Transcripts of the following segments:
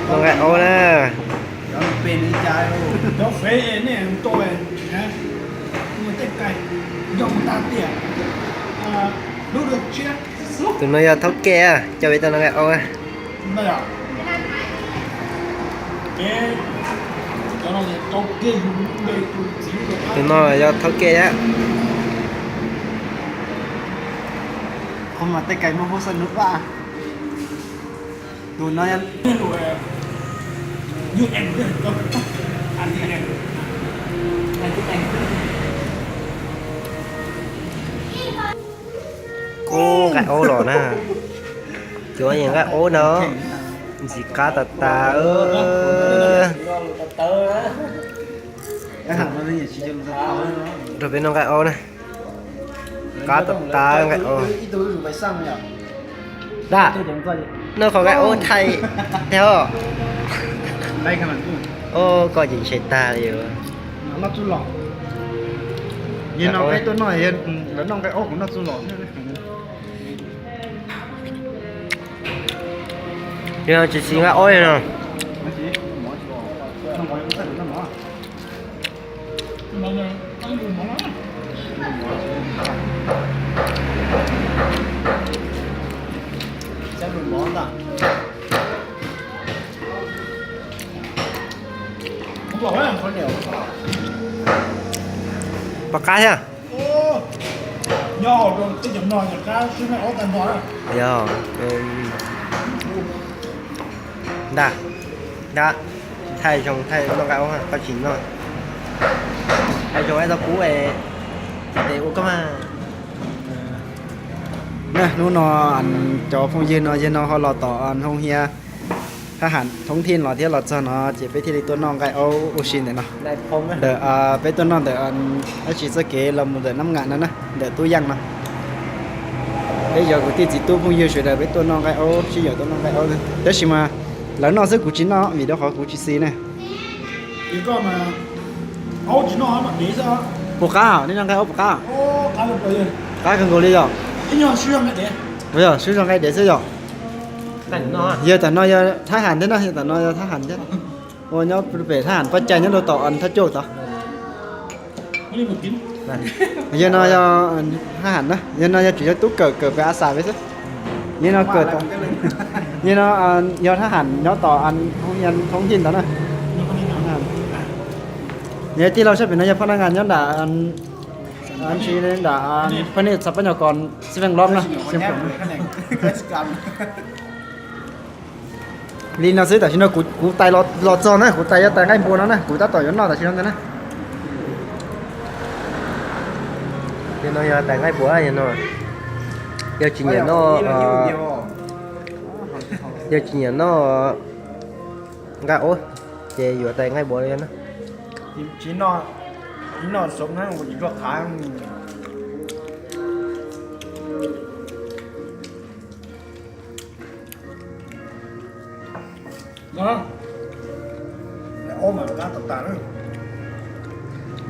Noj nqaij aub na. Tus no yog thawj kej, coj peb tuaj noj nqaij aub. Tus no yog thawj kej thiab. Tus no nqaij aub los na. Cov nqaij aub no ntxim qab tas tas. Rau peb noj nqaij aub na. Qab tas tas nqaij aub. Dab, noj qhov nqaij aub thaij thiab os. Koj ces ntshe tag li. Yog tsis siv nqaij aub li no. Pom qab thiab. Yog, ntag, ntag, thaij zoo thaij noj nqaij aub, koj tsis noj. Thaij zoo tau kub es tes ua koj mas. Hnub no cov phooj ywg no yawg no ho los tom hoo hias thab ham thoob thij los thiab, los txog no ces peb thiaj li tuaj noj nqaij aub ua si ntawm no. Ntawm peb tuaj noj ntawm dab tsi txoj kev los mus ntawm Nab Ngam no na, ntawm Tub Yaj no. Peb cov kwv tij txiv tub phooj ywg sawv daws peb tuaj noj nqaij aub, sib yaum tuaj noj nqaij aub. Tab sis mas lawv noj xwb kuv tsis noj vim rau qhov kuv tsis xis ne. Puas qab, nej noj nqaij aub puas qab? Qab kawg nkaus li yom. Yog sib zog nqaij dev xwb yom. Yog tam no yog thab ham thiab na, yog tam no yog thab ham thiab. Ua nyob pem thab ham pab cai nyob rau tom thaj coj tod. Yog no yog thab ham na, yog no yog tsis yog tub kawm, kawm pem a xas peb xwb. Yog no kawm, yog no yog thab ham nyob tom thoob thij ntawd na. Yog tij laug sab pem no yog phab nab ngas nyob nram, nram pha nej txog pab nyuam kos xib fee lob na. Li no xwb, tam sim no kuv tais los txog na, kuv tais yuav tais nqaij npua no na, kuv tab tom yuav noj tam sim no ntag na. Yog no yog tais nqaij npua no. Yog tsis nyiam noj, yog tsis nyiam noj nqaij aub ces yuav tais nqaij npua no na. Tsis noj, tsis noj xov na, ua tsis tshua qab.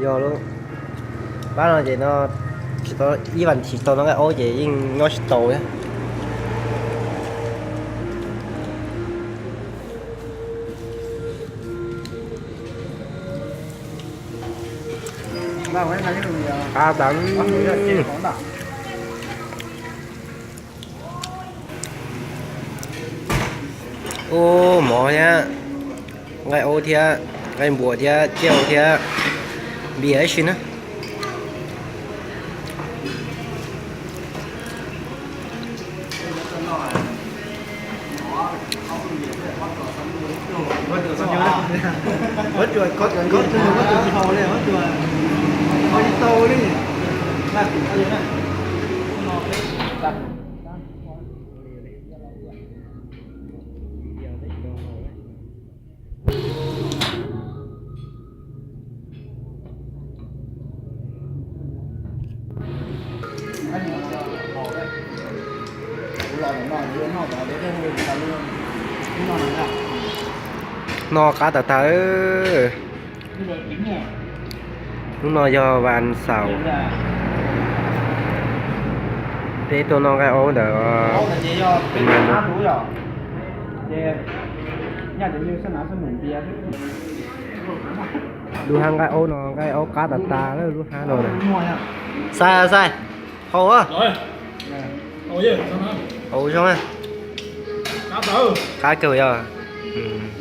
Yog lub pab no ces no tsis tau, ib vas thiv tau noj nqaij aub ces yeej nyob tsis tau thiab. Qab tas. Ub, mov thiab, nqaij aub thiab, nqaij npua thiab, ciaj thiab, npias ib si na. No qab tas tas. Hnub no yog vas xaum. Peb tuaj noj nqaij aub ntawm lub hav nqaij aub no, nqaij aub qab tas tas lawm lub hav no. Xais, xais, haus, haus zoo, qab kawg yog.